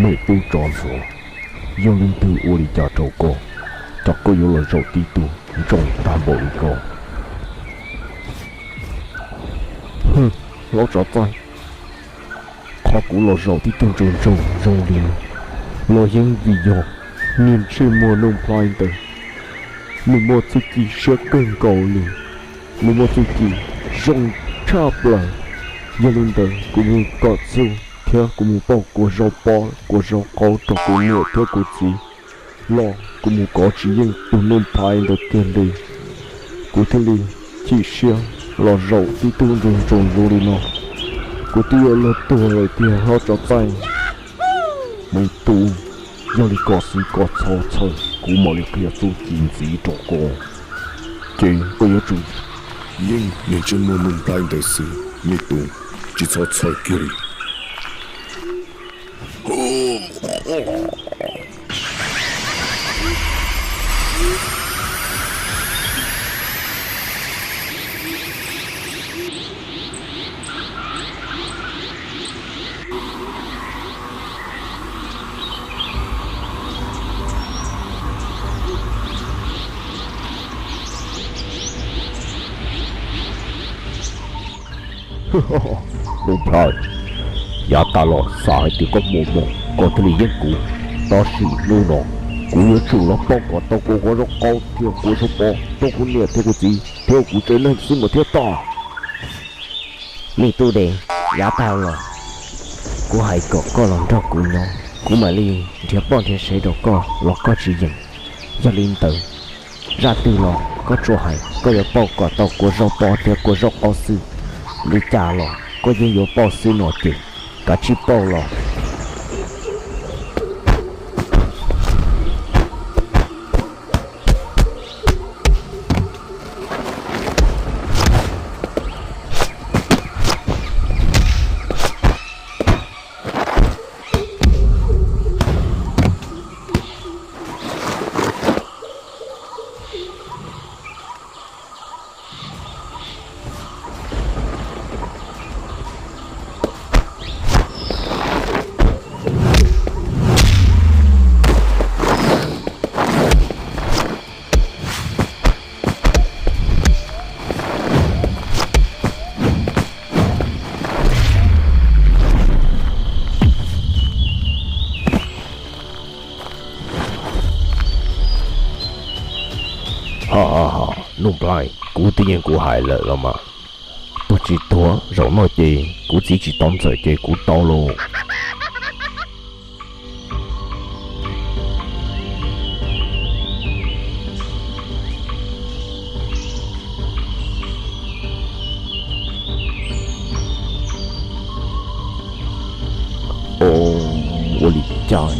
Tej tub tsov ntxhuav, yog leej twg ua li cas rau koj, cas koj yuav los zaum tib tug ntsoog tag npaum li ko? Hwm, hlob Tsov Txaij, qhov kuv los zaum tib tug ntsoog ntsoog zoo li no los yeej vim yog niag ntsej muag Nuj Nplhaib ntawd, nws muaj txuj ci siab kawg nkaus li, nws muaj txuj ci zoo tshaj plaws. Yog li ntawd kuv mus kom txuj thiab kuv mus pauj kua zaub pob kua zaub qaub rau kuv niam thiab kuv txiv los kuv mus kov tsis yeej tus Nuj Nplhaib ntawd kiag li. Kuv thiaj li chim siab los zaum tib tug ntsoog ntsoog zoo li no. Kuv twb yuav luag tuag lawm tiag hlob Tsov Txaij. Me tub, yog li koj xwb koj txhob txhawj, kuv mam li qhia txuj ci ntxiv rau koj. Ces koj yuav tsum yeej niag ntsej muag Nuj Nplhaib ntawd xwb me tub, tsis txhob txhawj kiag li. Nuj Nplhaib, yav tas los xav hais tias koj muaj mob koj thiaj li yeej kuv, tab sis hnub no kuv yuav tsum los pauj kom tau kua zaub qaub thiab kua zaub pob rau kuv niam thiab kuv txiv thiab kuv tsev neeg xwb mas thiaj tau. Me tub dev, yav tas los kuv hais kom koj los nrog kuv nyob, kuv mam li nrhiav poj nrhiav sev rau koj los koj tsis yeem. Yog li ntawd, zaj twg los koj tsuas hais koj yuav pauj kom tau kua zaub pob thiab kua zaub qaub xwb. Li cas los koj yeej yuav pauj xwb no ces kav tsij pauj los. Ha ha ha, Nuj Nplhaib, kuv twb yeej kuv hais lawm los mas, tuag tsis tuag zaum no ces kuv txiv tsis tau ntxawm ces kuv tau lauj. Ua li cas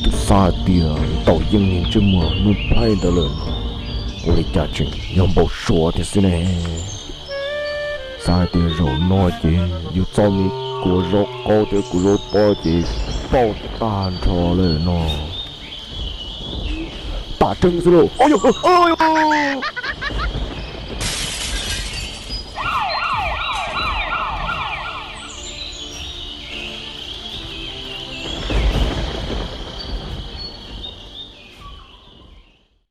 twb xav tias tau yeej niag ntsej muag Nuj Nplhaib ntawd lawm no, ua li cas tseem yog npau suav thiab xwb ne? Xav hais tias zaum no ces yus txoj me kua zaub qaub thiab kua zaub pob ces pauj tag nrho lawm no. Tam tseeb xwb lauj.